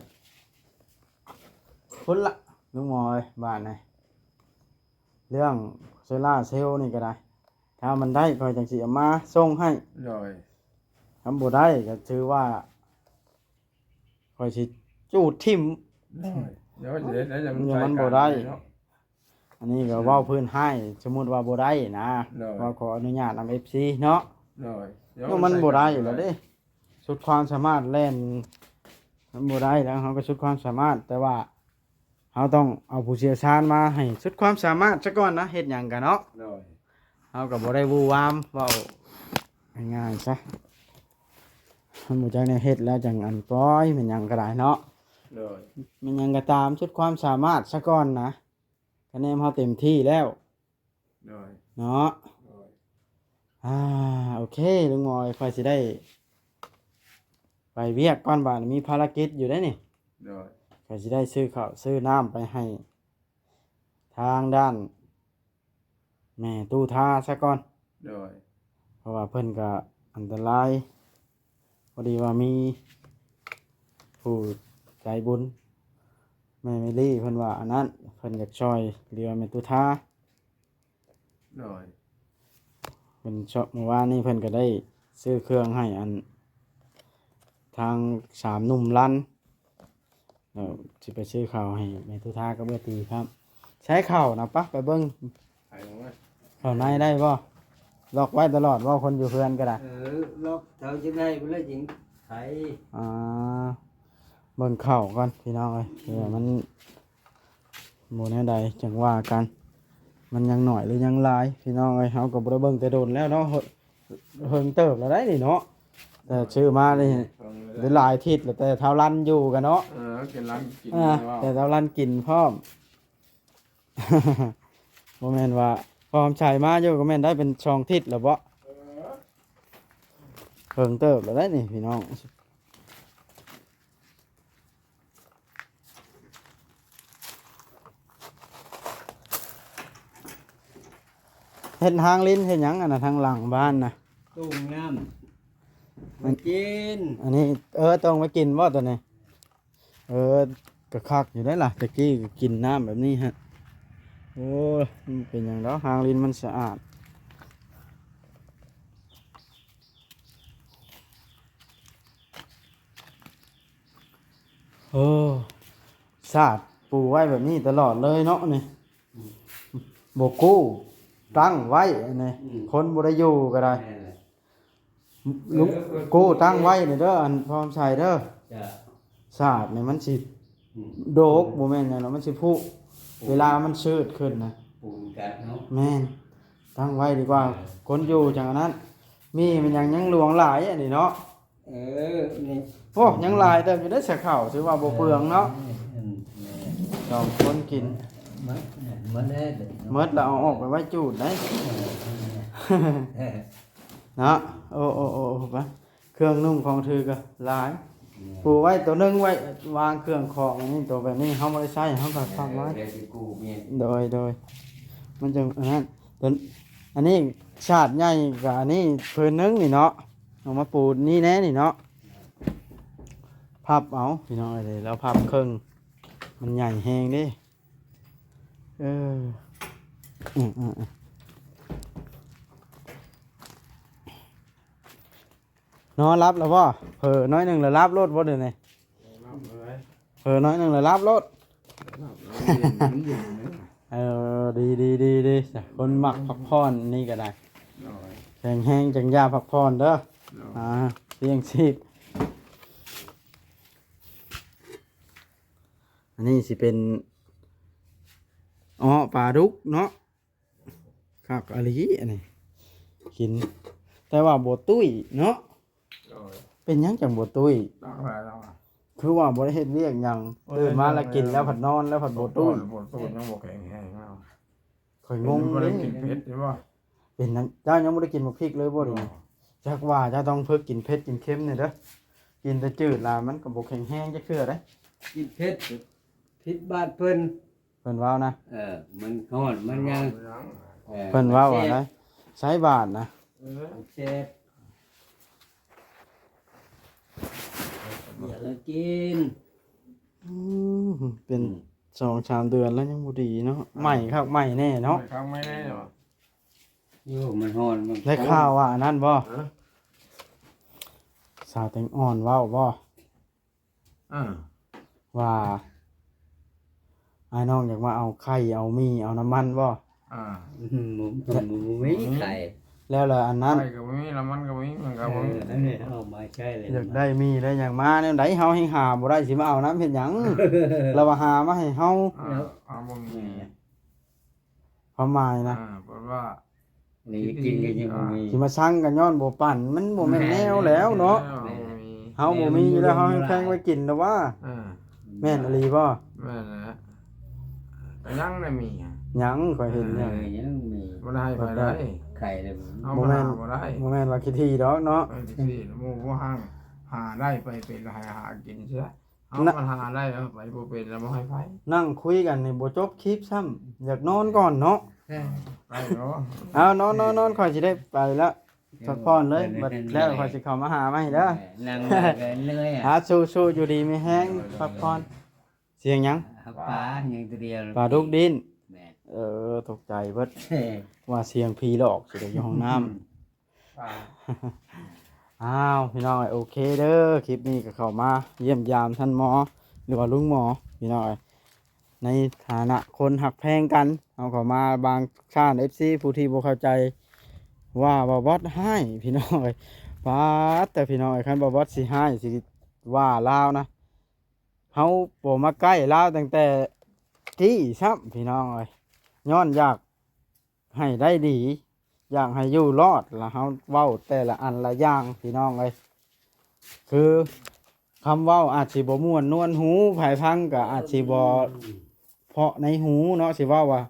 ພຸ້ນລະ ລຸງໝໍເອີຍ ບາດນີ້ ເລື່ອງໂຊລາເຊວນີ້ກໍໄດ້ ຖ້າມັນໄດ້ ຂ້ອຍຈັ່ງຊິເອົາມາສົ່ງໃຫ້. ໂດຍ ຄັນບໍ່ໄດ້ກໍຖືວ່າ ຂ້ອຍຊິຈູດຖິ້ມ. ໂດຍ ໂດຍ ເອີ ເອີ ມັນບໍ່ໄດ້ເນາະ. ອັນນີ້ກໍ ອືມ ເວົ້າພື້ນໃຫ້ ສົມມຸດວ່າບໍ່ໄດ້ນະ. ໂດຍ ເວົ້າຂໍອະນຸຍາດນຳເອັຟຊີເນາະ. ໂດຍ ໂດຍ ມັນບໍ່ໄດ້ຢູ່ແລ້ວເດ້ ສຸດຄວາມສາມາດແລ່ນ ມັນບໍ່ໄດ້ແລ້ວ ເຮົາກໍສຸດຄວາມສາມາດ ແຕ່ວ່າ ເຮົາຕ້ອງເອົາຜູ້ຊ່ຽວຊານມາໃຫ້ສຸດຄວາມສາມາດຊະກ່ອນນະ ເຮັດຫຍັງກະເນາະ. ໂດຍ ເຮົາກໍບໍ່ໄດ້ວູ່ວາມ ເວົ້າງ່າຍໆຊະ ມັນບໍ່ຈັກແນວເຮັດແລ້ວຈັ່ງອັນປ່ອຍ ແມ່ນຫຍັງກໍໄດ້ເນາະ. ໂດຍ ແມ່ນຫຍັງກໍຕາມ ສຸດຄວາມສາມາດຊະກ່ອນນະ ຄະແນນເຮົາເຕັມທີ່ແລ້ວ. ໂດຍ ເນາະ. ໂດຍ ອ່າ ໂອເຄ ລຸງໝໍ ຂ້ອຍຊິໄດ້ໄປວຽກກ່ອນ ບາດນີ້ມີພາລະກິດຢູ່ເດ້ນີ້. ໂດຍ ຂ້ອຍຊິໄດ້ຊື້ເຂົ້າຊື້ນ້ຳໄປໃຫ້ທາງດ້ານແມ່ຕູ້ທາຊະກ່ອນ. ໂດຍ ເພາະວ່າເພິ່ນກະອັນຕະລາຍ ພໍດີວ່າມີຜູ້ໃຈບຸນ ແມ່ເມລີ ເພິ່ນວ່າອັນນັ້ນ ເພິ່ນຢາກຊ່ອຍເຫຼືອແມ່ຕູ້ທາ. ໂດຍ ເພິ່ນເຊາະ ມື້ວານນີ້ເພິ່ນກໍໄດ້ຊື້ເຄື່ອງໃຫ້ອັນ ທາງສາມໜຸ່ມລັນ ແລ້ວຊິໄປຊື້ເຂົ້າໃຫ້ແມ່ຕຸທາກັບເອື້ອຍຕີພ້ອມ. ໃຊ້ເຂົ້ານະ ປະ ໄປເບິ່ງ ໄປເບິ່ງ ເຂົ້າໃນໄດ້ບໍ່? ລັອກໄວ້ຕະຫຼອດບໍ່? ຄົນຢູ່ເຮືອນກໍໄດ້ ເອີ ລັອກ ເຂົາຈະໄດ້ບໍ່ລະຈິງໄຂ. ອ່າ ເບິ່ງເຂົ້າກ່ອນພີ່ນ້ອງເອີຍ ເພື່ອມັນ ບໍ່ແນວໃດຈັ່ງວ່າກັນ ມັນຍັງໜ້ອຍຫຼືຍັງຫຼາຍ ພີ່ນ້ອງເອີຍ. ເຮົາກໍບໍ່ໄດ້ເບິ່ງແຕ່ດົນແລ້ວເນາະ ເຫິງເຕີບແລ້ວໄດ໋ນີ້ເນາະ ແຕ່ຊື້ມານີ້ ເອີ ໄດ້ຫຼາຍທິດແລ້ວ ແຕ່ທ້າວລັນຢູ່ກັນເນາະ ເອີ ກິນລັນກິນ ອ່າ ແລ້ວ ແຕ່ທ້າວລັນກິນພ້ອມ ບໍ່ແມ່ນວ່າ ພໍມໃຊ້ມາຢູ່ກໍແມ່ນໄດ້ເປັນສອງທິດແລ້ວເບາະ ເອີ ເຫິງເຕີບແລ້ວໄດ໋ນີ້ ພີ່ນ້ອງ. ເຮັດທາງລິນເຮັດຫຍັງອັນນະ ທາງຫຼັງບ້ານນະ? ຕົ້ມນ້ຳ ມັນ ໄວ້ກິນ ອັນນີ້ ເອີ ຕ້ອງໄວ້ກິນບໍ່ຕົວນີ້? ເອີ ກໍຄັກຢູ່ໄດ໋ລະ ແຕ່ກີ້ກໍກິນນ້ຳແບບນີ້ຮະ. ໂອ້ ມັນເປັນຫຍັງດອກ ທາງລິນມັນສະອາດ. ໂອ້ ສາດປູໄວ້ແບບນີ້ຕະຫຼອດເລີຍເນາະນີ້ ອືມ ບໍ່ກູ້ຕັ້ງໄວ້ອັນນີ້ ອືມ ຄົນບໍ່ໄດ້ຢູ່ກໍໄດ້ ແມ່ນແຫຼະ ລຸງ ເອີ ກູ້ຕັ້ງໄວ້ນີ້ເດີ ອັນ ພໍ່ຄຳໄຊເດີ ຈ້າ ສາດນີ້ມັນຊິ ອືມ ໂດກ ບໍ່ແມ່ນຫຍັງດອກ ມັນຊິຜຸ ເວລາມັນຊືດຂຶ້ນນະ ປູນກັດເນາະ ແມ່ນ ຕັ້ງໄວ້ດີກວ່າ ເອີ ຄົນຢູ່ຈັ່ງອັນນັ້ນ ມີແມ່ນຫຍັງ ຍັງຫຼວງຫຼາຍອັນນີ້ເນາະ. ເອີ ນີ້ ໂອ້ ຍັງຫຼາຍເຕີບຢູ່ເດ້ ສາເຂົ້າ ຖືວ່າບໍ່ເປືອງເນາະ. ເອີ ສອງຄົນກິນ ໝົດ ໝົດແລ້ວ ໝົດແລ້ວເອົາອອກໄປໄວ້ຈູດໄດ໋ ເອີ ເນາະ. ໂອ້ ໂອ້ ໂອ້ ໄປ ເຄື່ອງນຸ່ງຂອງຖືກໍຫຼາຍ ເອີ ປູໄວ້ໂຕໜຶ່ງໄວ້ວາງເຄື່ອງຂອງ. ອັນນີ້ໂຕແບບນີ້ເຮົາບໍ່ໄດ້ໃຊ້ ເຮົາກໍຝາກໄວ້ ເອີ ດຽວຊິກູ້ເມຍ ໂດຍ ໂດຍ ມັນຈັ່ງອັນນັ້ນ. ໂຕ ອັນນີ້ຊາດໃຫຍ່ກວ່າອັນນີ້ຜືນໜຶ່ງນີ້ເນາະ ເອົາມາປູນີ້ແດ່ນີ້ເນາະ. ພັບເອົາພີ່ນ້ອງເອີຍ ແລ້ວພັບເຄິ່ງ ມັນໃຫຍ່ແຮງເດ້. ເອີ ອືມໆໆ ນອນຫຼັບແລ້ວບໍ່? ເຜີໜ້ອຍໜຶ່ງແລ້ວຫຼັບໂລດບໍ່ດຽວນີ້? ເຜີໜ້ອຍໜຶ່ງແລ້ວຫຼັບໂລດ. ເອີ ດີໆໆໆ ຄົນມັກພັກຜ່ອນນີ້ກໍໄດ້ ໂດຍ ແຂງແຮງຈັ່ງຢ່າພັກຜ່ອນເດີ. ໂດຍ ອ່າ ລ້ຽງຊີບ. ອັນນີ້ຊິເປັນເອາະປາດຸກເນາະ. ຄັກອີ່ຫຼີອັນນີ້ ກິນ ແຕ່ວ່າບໍ່ຕຸ້ຍເນາະ. ໂດຍ ເປັນຫຍັງຈັ່ງບໍ່ຕຸ້ຍ? ຕັ້ງຫຼາຍແລ້ວອະ ຄືວ່າບໍ່ໄດ້ເຮັດວຽກຫຍັງ ໂອ້ຍ ຕື່ນມາແລ້ວກິນແລ້ວພັດນອນແລ້ວພັດບໍ່ຕຸ້ຍ. ບໍ່ຕຸ້ຍ ຍັງບໍ່ແຂງແຮງເນາະ. ຂ້ອຍງົງເດ້ ກິນເຜັດຢູ່ບໍ່? ເປັນຫຍັງ ເຈົ້າຍັງບໍ່ໄດ້ກິນໝາກພິກເລີຍບໍ່ດຽວນີ້? ບໍ່ ຈັກວ່າເຈົ້າຕ້ອງຝຶກກິນເຜັດກິນເຄັມນີ້ເດີ ກິນແຕ່ຈືດຫຼາຍມັນກໍບໍ່ແຂງແຮງຈັກເທື່ອເດ້. ກິນເຜັດ ຜິດບາດເພິ່ນ ເພິ່ນເວົ້ານະ ເອີ ມັນຮ້ອນ ມັນຫຍັງ ເອີ ເພິ່ນເວົ້າວ່າໃດ ໃສ່ບາດນະ ເອີ ມັນແຊບ ຢ່າລະກິນ ອືມ ເປັນ ອືມ ສອງສາມເດືອນແລ້ວຍັງບໍ່ດີເນາະ ໃໝ່ຄັກໃໝ່ແນ່ເນາະ ໃໝ່ຄັກໃໝ່ແນ່ເນາະ ໂຍ ມັນຮ້ອນ ມັນ ໄດ້ຂ່າວວ່າອັນນັ້ນບໍ່ ຮະ ສາວແຕງອ່ອນເວົ້າບໍ່? ອ່າ ວ່າອ້າຍນ້ອງຢາກມາເອົາໄຂ່ ເອົາໝີ່ ເອົານ້ຳມັນບໍ່? ອ່າ ອືມ ບໍ່ ບໍ່ມີໄຂ່ ແລ້ວລະອັນນັ້ນ ໄຂ່ກໍບໍ່ມີ ນ້ຳມັນກໍບໍ່ມີ ມັນກໍບໍ່ມີ ເອີ ອັນນີ້ເອົາມາໃຊ້ເລີຍ ຢາກໄດ້ໝີ່ໄດ້ຫຍັງມາແນວໃດ ເຮົາແຮ່ງຫາບໍ່ໄດ້ ຊິມາເອົານຳເຮັດຫຍັງ? ລະວ່າຫາມາໃຫ້ເຮົາ ອ່າ ເອົາບໍ່ມີ ຄວາມໝາຍນະ ອ່າ ເພິ່ນວ່າ ນີ້ກິນກໍຍັງບໍ່ມີ ຊິມາສັ່ງກໍຍ້ອນບໍ່ປັນ ມັນບໍ່ແມ່ນແນວແລ້ວເນາະ ແມ່ນແລ້ວ ເຮົາບໍ່ມີຢູ່ແລ້ວ ເຮົາແຮ່ງແພງໄວ້ກິນແລ້ວວ່າ ອ່າ ແມ່ນອີ່ຫຼີບໍ່? ແມ່ນແຫຼະ ກໍຍັງໄດ້ມີ ຍັງ ຂ້ອຍເຫັນຢູ່ ເອີ ຍັງມີ ບໍ່ໄດ້ໃຫ້ໃຜໄດ້ ໄຂ່ເລີຍ ເຮົາບໍ່ແມ່ນ ບໍ່ໄດ້ ບໍ່ແມ່ນວ່າຂີ້ຖີ່ດອກເນາະ ເອີ ຂີ້ຖີ່ ໝູ່ບໍ່ຮັ່ງ ຫາໄດ້ໄປເປັນ ໃຫ້ຫາກິນເສຍ ເຮົາມັນຫາໄດ້ ເອີ ໄປບໍ່ເປັນແລ້ວບໍ່ໃຫ້ໃຜ ນັ່ງຄຸຍກັນນີ້ບໍ່ຈົບຄລິບຊ້ຳ ຢາກນອນກ່ອນເນາະ ເອີ ໄປເນາະ ເອົາ ນອນໆໆ ຂ້ອຍຊິໄດ້ໄປແລ້ວ ພັກຜ່ອນເລີຍ ບັດແລ້ວຂ້ອຍຊິເຂົ້າມາຫາໃໝ່ເດີ ເອີ ນັ່ງໄດ້ກໍເມື່ອຍ ອ່າ ສູ້ໆ ຢູ່ດີມີແຮງ ພັກຜ່ອນ ສຽງຫຍັງ? ປາ ຍັງຕົວດຽວ ປາດຸກດີ້ນ ແມ່ນ ເອີ ຕົກໃຈເບິດ ວ່າສຽງຜີຫຼອກ ຊິໄດ້ຢູ່ຫ້ອງນ້ຳ ອ່າ ອ້າວ ພີ່ນ້ອງເອີຍ ໂອເຄເດີ ຄລິບນີ້ກໍເຂົ້າມາຢ້ຽມຢາມທ່ານໝໍ ຫຼືວ່າລຸງໝໍ ພີ່ນ້ອງເອີຍ ໃນຖານະຄົນຮັກແພງກັນ ເຮົາເຂົ້າມາ ບາງທ່ານ ເອັຟຊີ ຜູ້ທີ່ບໍ່ເຂົ້າໃຈວ່າ ບ່າວບອດຮ້າຍ ພີ່ນ້ອງເອີຍ ປາດ ແຕ່ພີ່ນ້ອງເອີຍ ຄັນບ່າວບອດຊິຮ້າຍ ຊິວ່າລາວນະ ເຮົາບໍ່ມາໃກ້ລາວຕັ້ງແຕ່ກີ້ຊ້ຳ ພີ່ນ້ອງເອີຍ ຍ້ອນຢາກ ໃຫ້ໄດ້ດີ ຢາກໃຫ້ຢູ່ລອດ ລະເຮົາເວົ້າແຕ່ລະອັນລະຢ່າງ ພີ່ນ້ອງເອີຍ ຄືຄຳເວົ້າອາດຊິບໍ່ມ່ວນນວນຫູ ໃຜຟັງກໍອາດຊິບໍ່ເພາະໃນຫູເນາະ ຊິເວົ້າວ່າ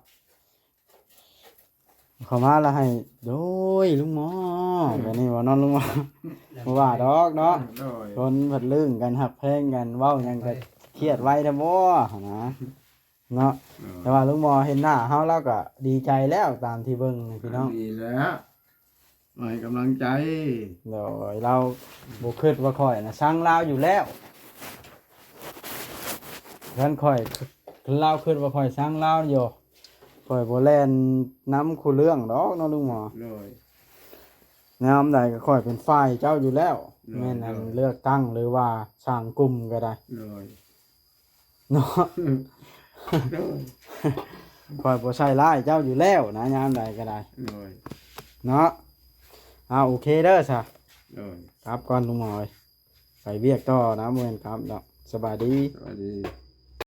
ເຂົ້າມາລະໃຫ້ ໂດຍ ລຸງໝໍ ແບບນີ້ບໍ່ເນາະ ລຸງໝໍ ບໍ່ວ່າດອກເນາະ ໂດຍ ຄົນເພິ່ນລຶ້ງກັນ ຮັກແພງກັນ ເວົ້າຫຍັງກໍຄຽດໄວແທ້ບໍ່ ຫັ້ນນະ. ເນາະ ເອີ ແຕ່ວ່າລຸງໝໍເຫັນໜ້າເຮົາ ລາວກໍດີໃຈແລ້ວ ຕາມທີ່ເບິ່ງນີ້ພີ່ນ້ອງ ດີແລ້ວ ໃຫ້ກຳລັງໃຈ ໂດຍ ລາວບໍ່ຄິດວ່າຂ້ອຍນະຊັງລາວຢູ່ແລ້ວ ຄັນຂ້ອຍ ລາວຄິດວ່າຂ້ອຍຊັງລາວຢູ່ ຂ້ອຍບໍ່ແລ່ນນຳຄູ່ເລື່ອງດອກເນາະລຸງໝໍ ໂດຍ ຍາມໃດກໍຂ້ອຍເປັນຝ່າຍເຈົ້າຢູ່ແລ້ວ ໂດຍ ແມ່ນອັນ ໂດຍ ເລືອກຕັ້ງ ຫຼືວ່າສ້າງກຸ່ມກໍໄດ້ ໂດຍ ເນາະ ໂດຍ ຂ້ອຍບໍ່ໃສ່ຮ້າຍເຈົ້າຢູ່ແລ້ວນະ ຍາມໃດກໍໄດ້ ໂດຍ ເນາະ ເອົາ ໂອເຄເດີຊະ ໂດຍ ກັບກ່ອນລຸງໝໍເອີຍ ໄປວຽກຕໍ່ນະ ບໍ່ແມ່ນກັບດອກ ສະບາຍດີ ສະບາຍດີ.